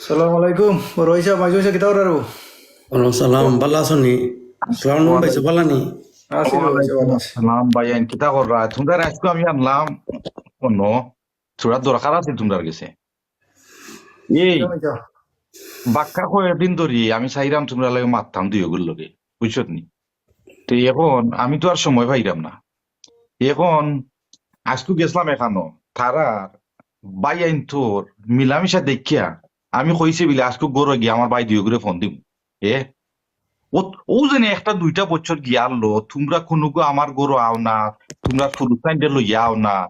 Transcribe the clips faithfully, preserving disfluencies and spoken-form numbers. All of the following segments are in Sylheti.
সালাম আলাইকুম। বড় ভাইসাব, মাইজুম ভাইসাব, কিতা কররা? ওয়ালাইকুম সালাম, ভালা আছো নি? সালাম আলাইকুম ভাইসাব, ভালা নি? আছি রে ভাইসাব, ভালা আছি। সালাম ভাইয়াইন, কিতা কররা? তুমরারে আইজকু আমি আনলাম, কুনু থুড়া দরকার আছে তুমরার গেছে। এই বাক্কা কয়েকদিন ধরি আমি চাইরাম তুমরার লগে মাততাম দুইওগুর লগে, বুঝছত নি? তে এখন আমি তো আর সময় পাইরাম না। এখন আইজকু গেছলাম এখানো, তারার ভাইয়াইন্তর মিলামিশা দেখিয়া আমি কইছি বিলে আইজকু ঘরো গিয়া আমার ভাই দুইওগুরে ফোন দিমু। এ, ও, ও যেন একটা দুইটা বছর গিয়ারলো, তুমরা কুনুগু আমার ঘরো আও না, তুমরার ফুরুতাইনরে লইয়া আও না,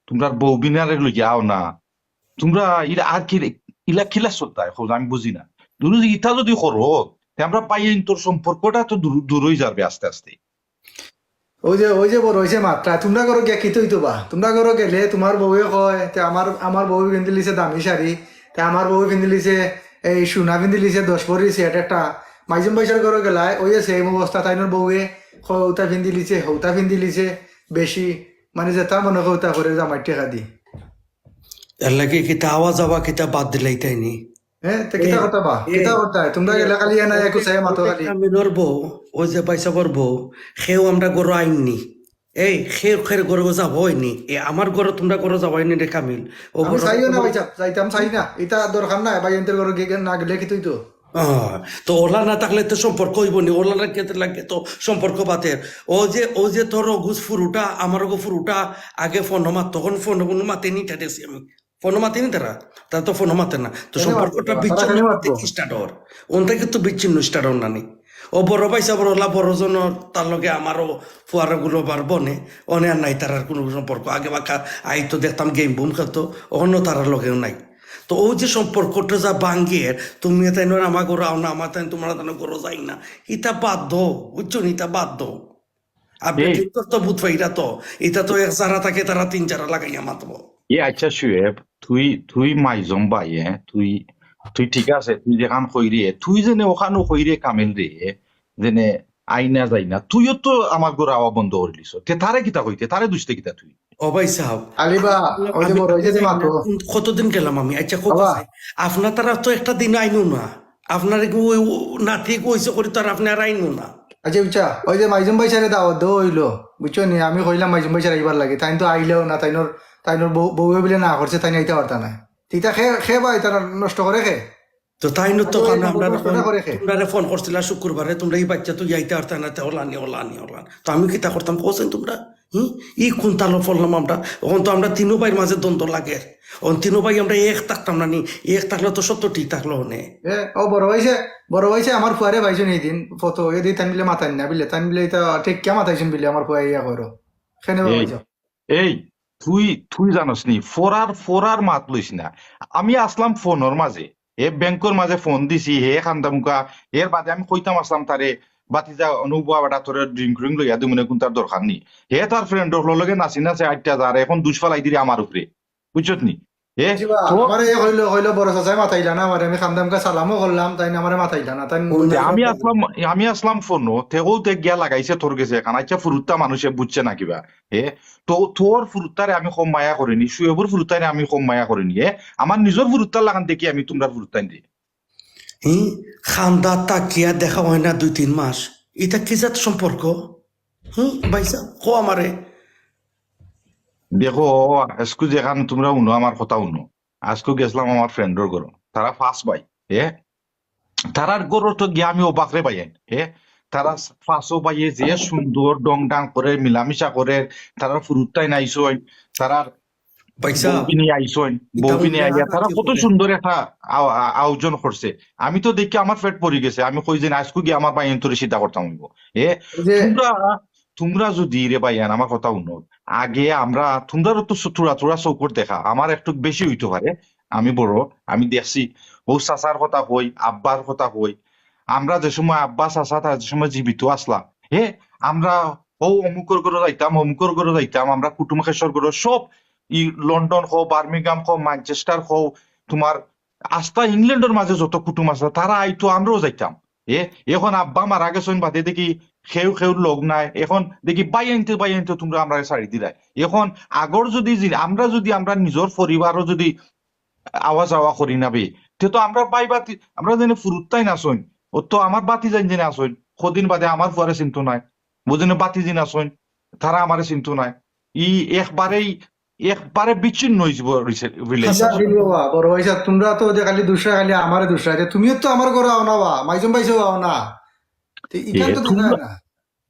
তুমরার বউবিনারে লইয়া আও না, তুমরা ইলা আর কি রে, ইলা কিলা চলতায়, খোঁজ আমি বুঝি না। দুরু যে ইতা যদি করো, তে আমরা ভাইয়াইন্তর সম্পর্কটা তো দূর, দূর অই যাবে আস্তে আস্তে। ওই যে, ওই যে বড় ভাইসাব মাতরা, তুমরা ঘরো গিয়া কিতা অইতো বা? তুমরা ঘরো গেলে তুমার বউয়ে কয়, তে আমার, আমার বউয়ে ফিন্দিলিছে দামি শাড়ি, তে আমার বউয়ে ফিন্দিলিছে এই সোনা ফিন্দিলিছে দশ ভরির সেট একটা। মাইজুম ভাইসাবর ঘরো গেলায়, ওই যে same অবস্থা, তাইনর বউয়ে কয়, "হউতা ফিন্দিলিছে, হউতা ফিন্দিলিছে, বেশি", মানে যেতা মনে কয় হউতা করে জামাইর টেকা দি। এর লাগি কিতা আওয়া যাওয়া কিতা বাদ দিলাইতায় নি? হ্যাঁ, তে কিতা এ, করতা বা? এ, কিতা করতা? তুমরা এ, গেলে খালি এনা একু চাই মাতো খালি। কামিলর বউ, ওই যে ভাইসাবর বউ, কেউ আমরার ঘরো আইন নি। এই, কেউ কেউর ঘরো যাওয়া অয়নি। এ, আমার ঘরো তুমরার ঘরো যাওয়া অয়নি রে কামিল। ও আমি ঘরো চাইও না ভাইসাব, যাইতাম চাই না। ইতা দরকার নাই, ভাইয়াইন্তর ঘরো গিয়া না গেলে কিতা অইতো? আহ, তো ওলা না থাকলে তো সম্পর্ক অইবো নি, ওলা লাগে তো সম্পর্ক বাতের। ও যে, ও যে তোর অগু ফুরুটা, আমার অগু ফুরুটা, আগে ফোনো মাত, তখন ফোনো কুনু মাতে নি, ইতা দেখছি আমি। ফোনো মাতে নি তারা, তারা তো ফোনো মাতে না। তো সম্পর্কটা বিচ্ছিন্ন start অর। অন থাকি তো বিচ্ছিন্ন start অর না নি। ও বড় ভাইসাবর ওলা বড় জনর, তার লগে আমারও ফুয়ারগুলো বারবো নে, অনে আর নাই তারার কুনু সম্পর্ক। আগে বাক্কা আইতো দেখতাম game বুম খেলতো, অখন তারার লগেও নাই। তো ওই যে সম্পর্কটা যা ভাঙ্গের, তুমি তাইনর আমার ঘরো আও না, আমার তাইন তুমরার তান ঘরো যাই না, ইতা বাদ দেও, বুঝছো নি? ইতা বাদ দেও। আর এই বেটিন্তর তো বুঝ পাইরা তো, ইতা তো এক যারা থাকে, তারা তিন যারা লাগাইয়া মাতবো। এ আচ্ছা শুয়েব, তুই, তুই মাইজুম ভাই, এ, তুই, তুই ঠিক আছে, তুই যেখান কইরে, তুই যেনে ওখানও কইরে কামিলরে, যেনে আই না যাই না, তুইও তো আমার ঘরো আওয়া বন্ধ করিলিছস। তে তারে কিতা কইতে, তারে দুষতে কিতা তুই? ও ভাইসাব, আলী বা, আমি, ওই যে আমি, বড়, ওই যে আমি মাতো। কতদিন গেলাম আমি? আচ্ছা, খুব বাবা। আছে। আপনার তারা তো একটা দিন আইনও না। আপনার কি ওই, ও, নাতি কইছে করি তো আর আপনে আর আইনও না। আচ্ছা, বুঝছা, ওই যে মাইজুম ভাইসাবরে দাওয়াত দেওয়া অইলো, বুঝছো নি? আমি কইলাম মাইজুম ভাইসাব আইবার লাগি, তাইন তো আইলেও না, তাইনর, তাইনর বউ, বউয়ে বিলে না করছে, তাইন আইতা পারতা না। তে ইতা কে, কে বা ইতা নষ্ট করে কে? তো তাইন তো আচ্ছা, ওই কারণে আমরা নষ্ট করে কে? তুমরারে ফোন করছিলা শুক্রবারে, তুমরা ই বাচ্চা তো আইতা পারতা না, তে ওলানি, ওলানি, ওলানি। তো আমি কিতা করতাম, কওছেন তুমরা? হুম? ই কুন তালো পড়লাম আমরা? অখন তো আমরা তিনো ভাইর মাঝে দ্বন্দ্ব লাগের। অখন তিনো ভাই আমরা এক থাকতাম না নি, এক থাকলে তো সত্য ঠিক থাকলো অনে। এ, ও বড় ভাইসাব, বড় ভাইসাব আমার ফুয়ারে পাইছইন এই দিন, ফটো, এ দি তাইন বিলে মাতাইন না, বিলে, তাইন বিলে ইতা ঠিক কিয়া মাতাইছইন বিলে আমার ফুয়া ইয়া করো। কেনে বা এই, ভাইসাব? এই, তুই, তুই জানোস নি, ফরার, ফরার মাত লইস না। আমি আছলাম ফোনর মাঝে, এ ব্যাংকর মাঝে ফোন দিছি, হে খান্দা মুখা, এর বাদে আমি কইতাম আছলাম তারে, বাতিজা অনুভব বেটা তোরে ড্রিঙ্ক ড্রিঙ্ক লইয়া দিমু নে, কুনটার দরকার নি। হে তার friend অকলর লগে নাচি নাচে আইট্টা যার, এখন দুষ ফালাই দিরে আমার উপরে, বুঝছত নি? এ, জি বা, তো আমারে এ কইলো, কইলো, "বড় চাচায় মাতাইলা না আমারে, আমি খান্দা মুখা সালামও করলাম, তাইন আমারে মাতাইলা না, তাইন ওই যে আমি আছলাম, আমি আছলাম ফোনো, তেও তে গিয়া লাগাইছে তোর গেছে এখান।" আচ্ছা, ফুরুত্তা মানুষে বুঝছে না কিবা? এ, তো তোর ফুরুত্তারে আমি কম মায়া করিনি, শুয়েবর ফুরুত্তারে আমি কম মায়া করিনি। এ, আমার নিজর ফুরুত্তার লাখান দেখি আমি তুমরার ফুরুত্তাইন দি। হি, খান্দা তাকিয়া দেখা অয় না দুই তিন মাস, ইতা কি জাত সম্পর্ক? হুম, ভাইসাব, কও আমারে। দেখো, আইজকু যেখান তুমরা হুনো, আমার কথা হুনো। আইজকু গেছলাম আমার friend অর ঘরো, তারা পাঁচ ভাই, এ? তারার ঘরো তো গিয়া আমি অবাক রে ভাইয়াইন, এ? তারা পাঁচও ভাইয়ে যে সুন্দর ঢং ঢাং করের, মিলামিশা করের, তারার ফুরুত্তাইন আইছইন, তারার ভাইসাব, বউবিনি আইছইন, ইতা বউবিনি আইয়া তারা কত সুন্দর একটা আও-, আ-, আয়োজন করছে। আমি তো দেখি আমার পেট পড়ি গেছে, আমি কই যে, "না, আইজকু গিয়া আমার ভাইয়াইন্তরে সিধা করতাম অইবো।" এ, ওই যে তুমরা, তুমরা যদি রে ভাইয়াইন, আমার কথা হুনো, আগে আমরা, তুমরারও তো সু-, থুড়া থুড়া চউখর দেখা, আমার একটু বেশি অইতো পারে, আমি বড়, আমি দেখছি, অউ চাচার কথা কই, আব্বার কথা কই, আমরা যে সময় আব্বা চাচা তারা যে সময় জীবিত আছলা, হে, আমরা অউ অমুকর ঘরো যাইতাম, অমুকর ঘরো যাইতাম, আমরা কুটুম খেশর ঘরো সব, ই লন্ডন কও, বার্মিংহাম কও, ম্যানচেস্টার কও, তুমার আস্তা ইংল্যান্ডর মাঝে যত কুটুম আছলা, তারা আইতো, আমরাও যাইতাম। এ, এখন আব্বা মারা গেছইন বাদে দেখি কেউ কেউর লগ নাই, এখন দেখি ভাইয়াইন্তে ভাইয়াইন্তে তুমরা আমরারে ছাড়ি দিরায়। এখন আগর যদি জি-, আমরা যদি আমরা নিজর পরিবারও যদি আওয়া যাওয়া করি না বে। তে তো আমরা ভাই বাতি, আমরা যেনে ফুরুত্তাইন আছইন, ও তো আমার বাতি যাইন যেনে আছইন, কদিন বাদে আমার ফুয়ারে চিনতো নায়, বুঝইন, বাতি যিন আছইন, তারা আমারে চিনতো নায়। ই একবারেই, একবারে বিচ্ছিন্ন হয়ে যাব রিলেশন। আচ্ছা, দিল বাবা, বড় ভাই সাহেব, তোমরা তো যে খালি দুসরা, খালি আমারে দুসরা, যে তুমিও তো আমার ঘরো আও না বা, মাইজম ভাই সাহেব আও না, তো ইখান তো দেখা যায় না।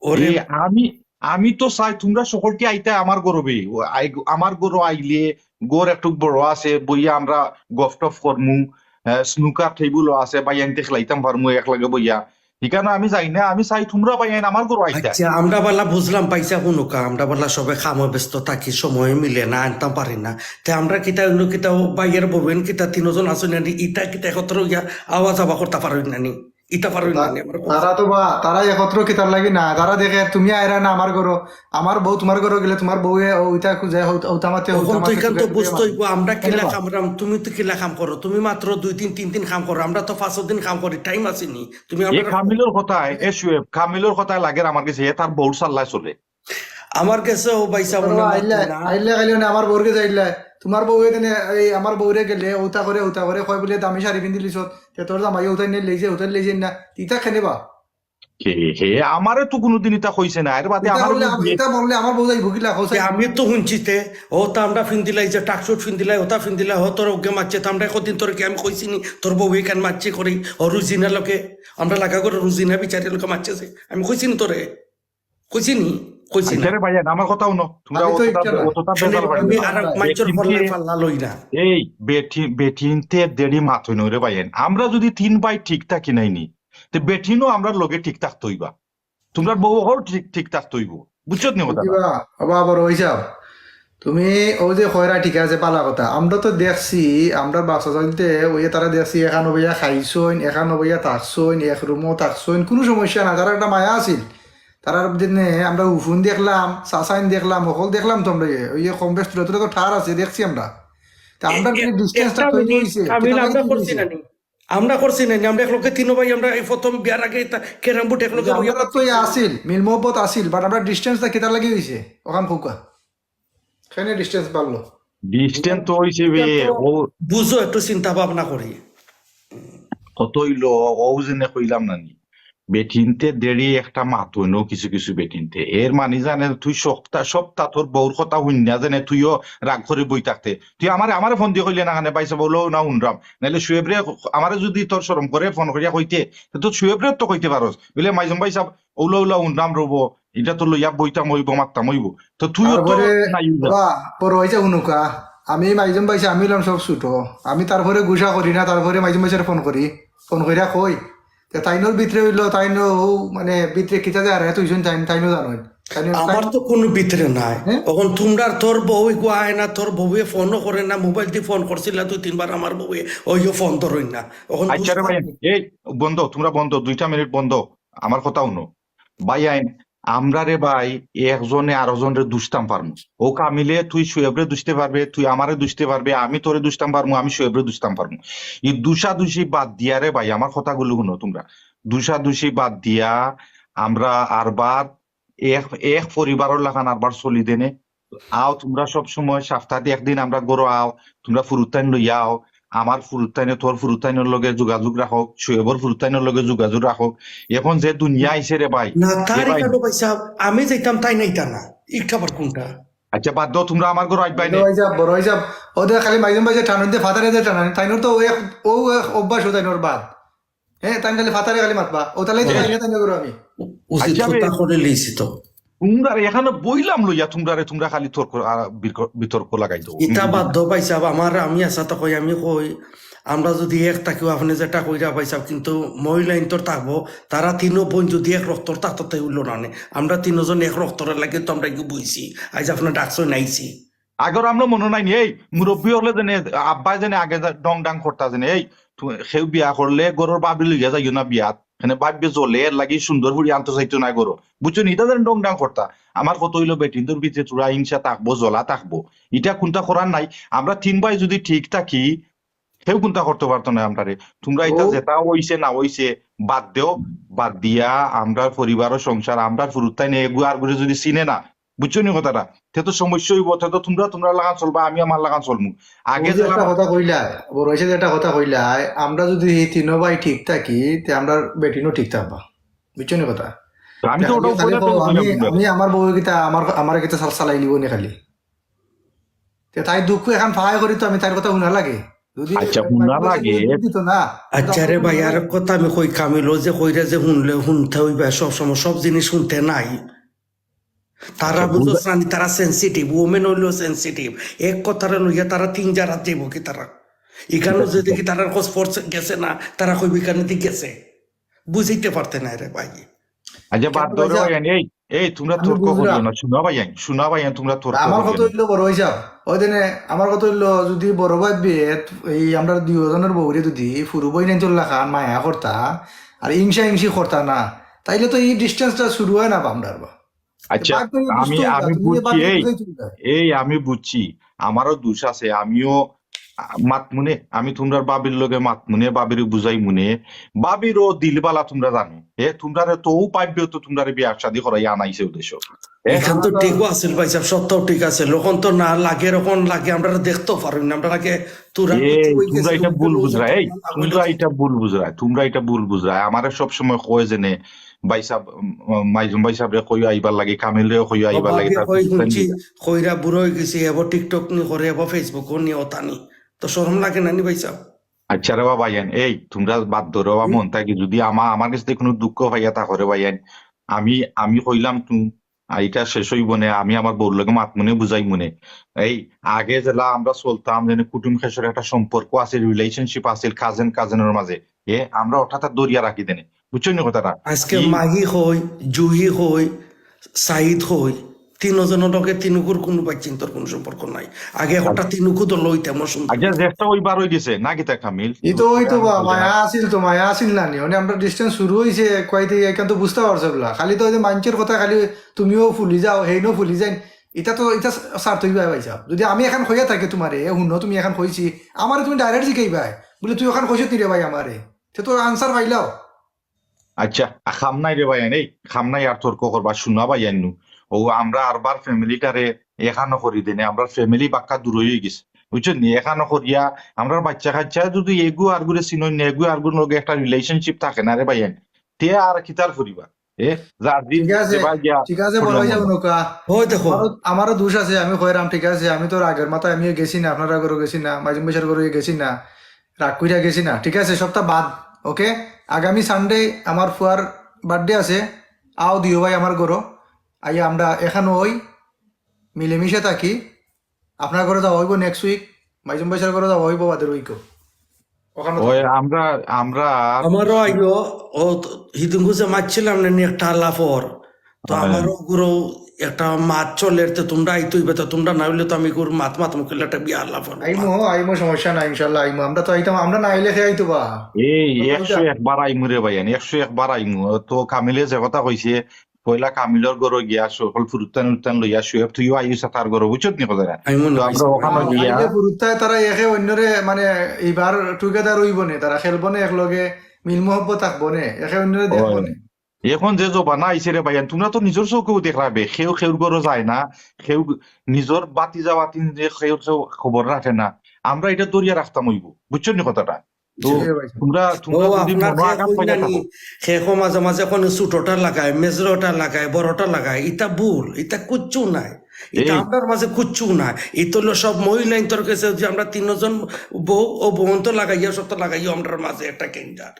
ওরে, এ, আমি, আমি তো চাই তোমরা সকলকে আইতে আমার ঘরো বে। ও আই-, আমার ঘরো আইলে ঘর একটু বড় আছে, বইয়া আমরা গফ টফ করমু, আহ, স্নুকার টেবিলও আছে, ভাইয়াইন্তে খেলাইতাম পারমু একলগে বইয়া। ইখানো আমি যাই না, আমি চাই তোমরা ভাইয়াইন আমার ঘরো আইতে। আচ্ছা, আমরা বালা বুঝলাম, পয়সা হুনউক্কা, আমরা বালা সবে কামো ব্যস্ত থাকি, সময় মিলে না, আনতাম পারি না। তে আমরা কিতা অইলো, কিতা ও ভাইয়ের বউয়েন কিতা তিনজন আছইন না নি, ইতা কিতা একত্র অইয়া আওয়া যাওয়া করতা পারইন না নি, ইতা পারইন না নি আমার কথা। তারা তো বা, তারা একত্র কিতার লাগি না, তারা দেখে তুমি আইরা না আমার ঘরো, আমার বউ তোমার ঘরো গেলে তোমার বউয়ে ও ইতা খুঁজে, ও, ও তামাতে, ও অখন তো তামাতে ইখান তো খুঁজে, বুঝতে খুঁজে অইবো, আমরা কেনে কিলা বা? কামড়াম, তুমি তো কিলা কাম করো, তুমি মাত্র দুই দিন তিন দিন কাম করো, আমরা তো পাঁচ দিন কাম করি, টাইম আছে নি। তুমি এ আমরা কামিলর কথায়, এ শুয়েব, কামিলর কথায় লাগের আমার গেছে, এ তার বউর সাল্লায় চলে। আমার গেছে ও ভাই সাহেব তোমরা না আইলে, মাততো না। আইলে, আইলে না, আমার বউর গেছে আইলে, তোমার বউয়ে দেনে, এই আমার বউরে গেলে, ওতা করে, ওতা করে, কয় বলে দামি শাড়ি পিন্দি লিছত, তে তোর জামাই ওতা নিয়ে লইছে, ওতা লইছে না, ইতা কেনে বা? হে, হে, আমারে তো কোনোদিন ইতা কইছে না। এর বাদে ইতা আমার বললে, কোনো বিয়ে- ইতা বললে আমার বউ যাইব কিলা, কও চাই? এ, আমি তো হুনছি তে, ও তো আমরা ফিন্দিলাই যে ট্রাকসুট ফিন্দিলাই, ওতা ফিন্দিলাই, ও তোর ওকে মাতছে, তো আমরা কদিন তোর কি আমি কইছি নি, তোর বউ এখান মাতছে করি, ও রুজিনা লোকে, আমরা লাগা করে রুজিনা বিচারি লোকে মাতছে যে, আমি কইছি নি তোরে, কইছি নি, কইছি না। আচ্ছা রে ভাইয়াইন, আমার কথা হুনো, তোমরা আমি তো অতটা, ইচ্ছা না। অতটা এনে বেজাল পাইও আমি না। আর মাইচর বেটিনতে, পাল্লায় পাল্লা লই না। এই বেটি, বেটিনতে দেরি মাতইন রে ভাইয়াইন। আমরা যদি তিন ভাই ঠিক থাকি নাইনি, তে বেটিনও আমরার লগে ঠিক থাকতো অইবা। তোমরার বউ হল ঠিক, ঠিক থাকতো অইবো। বুঝছো নি কথা? বুঝিবা, বাবা বড় হিসাব। তুমি ও যে কয়রা ঠিক আছে, বালা কথা। আমরা তো দেখছি, আমরা বাচ্চা চাইতে ওই তারা দেখছি, এখানো বইয়া খাইছইন, এখানো বইয়া থাকছইন, এক রুমও থাকছইন, কোনো সমস্যা না। তারা একটা মায়া আছিল, তারার দিনে আমরা উফুন দেখলাম, চাচাইন দেখলাম, হকল দেখলাম তো আমরা, ওই যে কম বেশ তুলে তুলে তো ঠার আছে, দেখছি আমরা। তা আমরা এ-, যদি এ-, ডিস্টেন্সটা একটা তৈরি মিনিট, হইছে, কামিল, কিতা আমরা লাগি করছি হইছে? না নি? আমরা করছি না নি? আমরা একলগে তিনো ভাই, আমরা এই প্রথম বিয়ার আগে ইতা ক্যারাম বোর্ড একলগে যে বইয়া আমরা তো ইয়া আছিল, মিল মহব্বত আছিল, but আমরা ডিস্টেন্সটা কিতার লাগি হইছে? ওখান খোকা। কেনে ডিস্টেন্স বাড়লো? ডিস্টেন্স তো হইছে বে, এটা তো ও বুঝো, একটু চিন্তা ভাবনা করি। কত হইলো, ও যেনে কইলাম না নি। বেটিনতে দেরি একটা মাতইন কিছু কিছু বেটিনতে। এর মানে জানে তুই সপ্তাহ, সপ্তাহ তোর বউর কথা হুন না জানে তুইও রাগ করি বই থাকতে। তুই আমারে, আমারে ফোন দিয়া কইলে না কেনে, ভাই সাহেব, অউলাউ না হুনরাম। নাইলে শুয়েবরে, আমারে যদি তোর শরম করে ফোন করিয়া কইতে, তে তোর শুয়েবরে তো কইতে পারস। বুলে, "মাইজম ভাই সাহেব, অউলা অউলা হুনরাম রবো, ইটা তো লইয়া বইতাম অইবো, মাততাম অইবো।" তো তুইও তো তারপরে নাই উঠা। বা, বড় হইছে হুনুকা, আমি মাইজম ভাই সাহেব, আমি অইলাম সব ছোট, আমি তারপরে গুসা করি না, তারপরে মাইজম ভাই সাহেব ফোন করি, ফোন করিয়া কই, তে তাইনর ভিতরে হইলো, তাইনও মানে ভিতরে কিতা যে আর এত হইছইন, তাইন, তাইনও জানইন। তাইনও, আমার তো কোনো ভিতরে নাই। হ্যাঁ? এখন তোমরার তোর বউ এগু আয় না, তোর বউয়ে ফোনও করে না, মোবাইল দি ফোন করছিলা দুই তিনবার আমার বউয়ে, ওইও ফোন ধরইন না। এখন আচ্ছা রে বুঝলাম। ভাই, এই বন্ধ, তোমরা বন্ধ, দুইটা মিনিট বন্ধ, আমার কথা হুনো। ভাইয়াইন, আমরা রে ভাই, একজনে আরোজনরে দুষতাম পারমু। ও কামিলে তুই শুয়েবরে দুষতে পারবে, তুই আমারে দুষতে পারবে, আমি তোরে দুষতাম পারমু, আমি শুয়েবরে দুষতাম পারমু। এই দুষাদুষি বাদ দিয়া রে ভাই, আমার কথাগুলো হুনো তোমরা। দুষাদুষি বাদ দিয়া আমরা আরবার এক, এক পরিবারর লাখান আরবার চলি দেনে। আও তোমরা সব সময়, সপ্তাহে একদিন আমরা ঘরো আও, তোমরা ফুরুতাইন লইয়া আও, আমার ফুরুতাইনে তোর ফুরুতাইনর লগে যোগাযোগ রাখো, শুয়েবর ফুরুতাইনর লগে যোগাযোগ রাখো। এখন যে দুনিয়া আইছে রে ভাই, না, এ তার ভাই, ইখানো ভাই সাহেব, আমি যাইতাম, তাই নাইতা না। ইটা আবার কোনটা? আচ্ছা বাদ দাও, তোমরা আমার ঘরো আইবাই বড় নে। ভাই সাহেব, বড় ভাই সাহেব, ও তো খালি মাইজম ভাই সাহেব টানুন দে, ফাতারে দে টানুন, তাইনর তো ও এক, ও এক অভ্যাস, ও তাইনর বাদ। হ্যাঁ, তাইন খালি ফাতারে খালি মাতবা, ও তাহলে তো হ্যাঁ। তাইন, তাইন করো আমি। উচিত আচ্ছা, কথা বে- করে লইছি তো। তোমরা এখানে বইলাম লইয়া, তোমরা রে, তোমরা খালি তর্ক, আ, বির্ক-, বিতর্ক লাগাই দাও। ইটা বাদ দাও ভাই সাহেব, আমার আমি আশা তো কই, আমি কই, আমরা যদি এক থাকিও, আপনি যেটা কইরা ভাই সাহেব, কিন্তু মহিলা ইন্তর থাকবো, তারা তিনও বোন যদি এক রক্তর থাকতো, তাই উঠলো না নে। আমরা তিনজন এক রক্তর লাগে তো আমরা কি বইছি, আজ আপনার ডাকছো নাইছি। আগর আমরা মনো নাই নি, এই মুরব্বী হলে যেনে, আব্বায় যেনে আগে যা-, ডং ডাং করতা যেনে, এই তু-, কেউ বিয়া করলে ঘরর ভাবি লইয়া যাইও না বিয়াত, এখানে ভাববে জ্বলে, এর লাগি সুন্দর ফুড়ি আনতে চাইতো না ঘরো, বুঝছো নি? ইটা যেন ডং ডাং করতা। আমার কত হইলো বেটিন্তর ভিতরে তোরা হিংসা থাকবো, জ্বলা থাকবো, ইটা কোনটা করার নাই। আমরা তিন ভাই যদি ঠিক থাকি, কেউ কোনটা করতে পারতো না আমরারে। তোমরা ইটা ও। যেটা হইছে না হইছে বাদ দেও, বাদ দিয়া আমরার পরিবারর সংসার, আমরার ফুরুতাইনে এগু আর ঘুরে যদি চিনে না, বুঝছো নি কথাটা? তে তো সমস্যা অইবো, তে তো তুমরা তুমরার লাখান চলবা, আমি আমার লাখান চলমু। আগে বড় ভাই যে একটা কথা কইলা, বড় ভাই যে একটা কথা কইলা, আমরা যদি এই তিনো ভাই ঠিক থাকি, তে আমরা বেটিনও ঠিক থাকবা, বুঝছো নি কথা? আমি তো তে ওটাও খালি বলে কও, ফেলছি আমি না, বুঝলাম। আমি আমার বউয়ে কিতা আমার আমারে কিতা চাল-, চালাই নিব নি খালি? তে তাই দুঃখ এখান ফায় করি তো আমি তার কথা হুনা লাগে। যদি আচ্ছা, হুনা লাগে। দিত না, আচ্ছা রে ভাই, আর কথা আমি কই, কামিল, ও যে কইরা যে হুনলে হুনতে অইবা, সব সময় সব জিনিস হুনতে নাই। তারা আচ্ছা, বুঝছ বুঝা- না নি, তারা সেন্সিটিভ, ওমেন অইলেও সেন্সিটিভ। এক কথারে লইয়া তারা তিন জারাত যাইব কি তারা? ইখানো যে দেখি তারার খোঁজ পড়ছে, গেছে না, তারা কইব ইখানে দি গেছে। বুঝাইতে পারতে না রে ভাই। আচ্ছা, বাদ কেন ধরো ভাইয়া? ভাইয়ান, এই এই তুমরা আমি তর্ক বুঝলাম। করিও না, শুনা ভাইয়ান, শুনা ভাইয়ান, তুমরা তর্ক আমার করিও কথা না। হইলো বড় হিসাব, ওই দিনে আমার কথা হইলো, যদি বড় ভাই বিয়ে এই আমরা দুইজনের বউরে যদি ফুরু বই নাই চল্লা খান মায়া করতা আর ইংসা ইংসি করতা না, তাইলে তো এই ডিস্টেন্সটা শুরু হয় না বা আমরার বা। আচ্ছা, বাদ তুমি আমি বুঝতে হইবা, আমি তুমি বুঝছি, বাদ এই বুঝাই চলবে। এই আমি বুঝছি, আমারও দোষ আছে, আমিও আ, মাতমুনে, আমি তুমরার বাবির লগে মাতমুনে, বাবিরে বুঝাইমুনে, বাবিরও দিল বালা তুমরা জানো। এ তুমরারে তো ও পাইবে তো তুমরারে বিয়া শাদি করাই আনাইছে উদ্দেশ্য। এ এখান তো ঠিকও আছিল ভাই সাহেব, সত্য ঠিক আছে। লোকন তো না লাগে, এরকম লাগে, আমরা দেখতেও পারি না, আমরা লাগে তোরা এই কিছু হই তুমরা গেছে, এটা লোক ভুল তো বুঝরা, এই না তুমরা বলে এটা ভুল বুঝরা, তুমরা এটা ভুল বুঝরা। আমারে সব সময় কয় যে নে ভাই সাহেব, উম, মাইজুম ভাই সাহেবরে কইও আইবার লাগি, কামিলরে কইও আইবার লাগি, বাবাকে তার কই পিছন শুনছি, দিকে। কইরা বুড়ো হয়ে গেছি, এবার টিকটক নি করে, এবার ফেসবুক নি, ওতা নি। তো শরম লাগে না নি ভাই সাহেব? আচ্ছা রে বাবা, ইয়ান, এই তুমরা বাদ ধরো বা মন থাকি যদি আমা আমার কাছে কোনো দুঃখ পাইয়া তা করে বা ইয়ান, আমি আমি কইলাম তুমি আর এটা শেষ হইব না, আমি আমার বউর লগে মাতমুনে বুঝাইমুনে। এই আগে যেলা আমরা চলতাম যেন কুটুম খেসর একটা সম্পর্ক আছে, রিলেশনশিপ আছে কাজিন কাজিনের মাঝে, এ আমরা ওটা তার দরিয়া রাখি দেনে, বুঝছো নি কথাটা? আজকে মাহি কই, জুহি কই, সাইদ কই, তিনজনের লগে তিনুকুর কোনো বাচ্চিন্তর কোনো সম্পর্ক নাই। আগে হঠাৎ তিনুকু দল হইতে আমার শুনতে আচ্ছা, চেষ্টা ওই বার হয়ে গেছে না কিতা কামিল? এই তো ওই তো বা মায়া আছিল তো, মায়া আছিল না নি, মানে আমরা ডিস্টেন্স শুরু হইছে কইতে এখান তো বুঝতে পারছো বলা, খালি তো ওই যে মাঞ্চের কথা খালি তুমিও ফুলি যাও হেইনও ফুলি যাইন। এটা তো এটা স্বার্থ হইবা ভাই সাহেব, যদি আমি এখন কইয়া থাকি তোমারে, এ হুনো তুমি এখন কইছি, আমারে তুমি ডাইরেক্ট জিকাইবাই বলে তুই ওখান কইছত নি রে ভাই আমারে, সে তো আনসার পাইলাও। আচ্ছা, খাম নাই রে ভাই, নেই খাম নাই আর তর্ক করবা, শুনা ভাই আইনু। ও আমরা আরবার ফ্যামিলিটারে এখানো করি দেনে, আমরা ফ্যামিলি বাক্কা দূর হয়ে গেছে, বুঝছেন নি? এখানো করিয়া আমরা বাচ্চা কাচ্চা যদি এগু আর গুরে চিনই না, এগু আর গুর লগে একটা রিলেশনশিপ থাকে না রে ভাই আইন, তে আর কিতার করিবা? এ যার দিন ঠিক আছে, যেবা গিয়া ঠিক আছে, বড় করিয়া ভাই মনে। যাবো নৌকা। হয় দেখো। আমারও আমারও দোষ আছে, আমি কইরাম, ঠিক আছে, আমি তো আগের মাথায় আমিও গেছি না, আপনারা ঘরও গেছি না, মাইজুম ভাইসার ঘরও গেছি না, রাগ কইরা গেছি না, ঠিক আছে, সবটা বাদ। ওকে, আগামী সানডে আমার ফুয়ার বার্থডে আছে, আও দিও ভাই আমার ঘরও, আইয়া আমরা এখানো ওই মিলেমিশে থাকি। আপনার ঘরে যাওয়া হইব নেক্সট উইক, মাইজুম ভাইসার ঘরে যাওয়া হইব বাদের উইকও। ওখানে ওই আমরা আমরা আমারও আইও, ও তো হিদিন গুছে মাতছিলাম না নি একটা আলাপর, তো হ্যাঁ। আমারও গুরু একটা মাত চলের, তো তোমরা আইতে হইবে, তো তোমরা না হইলে তো আমি গুরু মাত মাত মুখে একটা বিয়া আলাপর। আইমো, আইমো, সমস্যা নাই, ইনশাল্লাহ আইমো। আমরা তো আইতাম, আমরা না আইলে খেয়ে আইতো বা। এই আমরা একশো আইতাম। একবার আইমু রে ভাই, একশো একবার আইমু। তো কামিলে যে কথা কইছে, পয়লা কামিলর ঘরো গিয়া সকল ফুরুতান উরুতান লইয়া শুয়েব তুইও আইস তার ঘরো, বুঝছত নি কথা? আইমো না, তো আমরা আইমো। ওখানে গিয়া আইলে ফুরুতায় তারা একে অন্যরে মানে এইবার টুগেদার হইব নে, তারা খেলবো নে একলগে, মিলমহব্বত থাকবো নে, একে অন্যরে দেখবো ওই। নে। এখন যে জমানা আইছে রে ভাই, তোমরা তো নিজর চোখেও দেখরাবে, কেউ কেউর ঘরো যায় না, কেউ নিজর বাতি যাওয়াতি যে কেউ কেউ খবর রাখে না। আমরা এটা ধরিয়া রাখতাম হইব, বুঝছো নি কথাটা? তো জি ভাই। তোমরা ও, তোমরা যদি আপনার মনো খেয়ে আঘাত কই পাইয়া নানি, থাকো, খেয়ে কো মাঝে মাঝে কোন ছোটটা লাগায়, মেজরটা লাগায়, বড়টা লাগায়, ইটা ভুল, ইটা কুচ্ছু নাই, ইটা এই আমরার মাঝে কুচ্ছু নাই। ইটা হলো সব মহিলা ইন্তর গেছে যে আমরা তিনজন বউ ও বোন তো লাগাইয়া সব তো লাগাইও আমরার মাঝে একটা কেঞ্জার।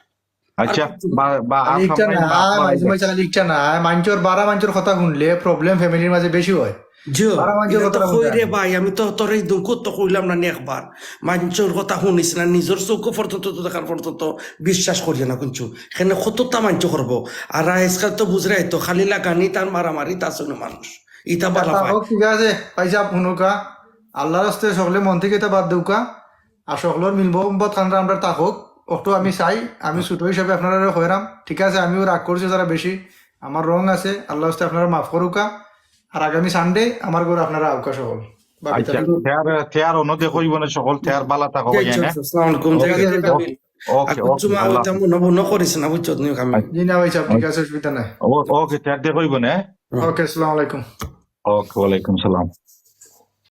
আচ্ছা, আর কিছু বা বা আর খালি একটা সামনে না, বাপ মারা মাঝে গেছে। মাঝে খালি একটা না, মাঞ্চর বারা মাঞ্চর কথা শুনলে প্রবলেম, ফ্যামিলির মাঝে বেশি হয়। জিও, বারা মাঞ্চর ইটা তো কথা কই শুনলে রে ভাই, আমি তো তোর এই দুঃখ তো কইলাম না নি একবার। মাঞ্চর কথা শুনিস না, নিজর চোখ পর্যন্ত তো দেখার পর্যন্ত বিশ্বাস করিও না কুঞ্চু। এখানে কতটা মাঞ্চ করবো। আর আজকাল তো বুঝরায় তো খালি লাগানি তার মারামারি তার সঙ্গে মানুষ। ইটা বালা তা পায়। হোক, ঠিক আছে, ভাই সাহেব, হুনুকা, আল্লাহর হস্তে সকলে মন থেকে এটা বাদ দেউকা, আর সকলের মিলবো সম্পদ খানরা আমরা তা হোক, অটো আমি চাই, আমি ছোট হিসাবে আপনারা কইরাম, ঠিক আছে, আমিও রাগ করছি তারা বেশি, আমার রং আছে, আল্লাহর হস্তে আপনারা মাফ করুকা, আর আগামী সানডে আমার ঘরে আপনারা আউকা সকল। বাকি আচ্ছা, থাকলো। তেয়ার তেয়ার অন্য দেখো ইবনে সকল তেয়ার বালা থাকো ঠিক ভাই, আছে, হ্যাঁ? আসসালামু আলাইকুম। ওকে, দেখা যাবে। ওকে, ওকে, আর কিছু ওকে, মা আল্লাহ ওটা মনে মনে করিস না, বুঝছো নি আমি। জি না ভাই সাহেব, ঠিক আছে, অসুবিধা নাই। ও- ওকে, তেয়ার দেখো ইবনে, হ্যাঁ? ওকে, আসসালামু আলাইকুম। ওকে, ওয়ালাইকুম সালাম।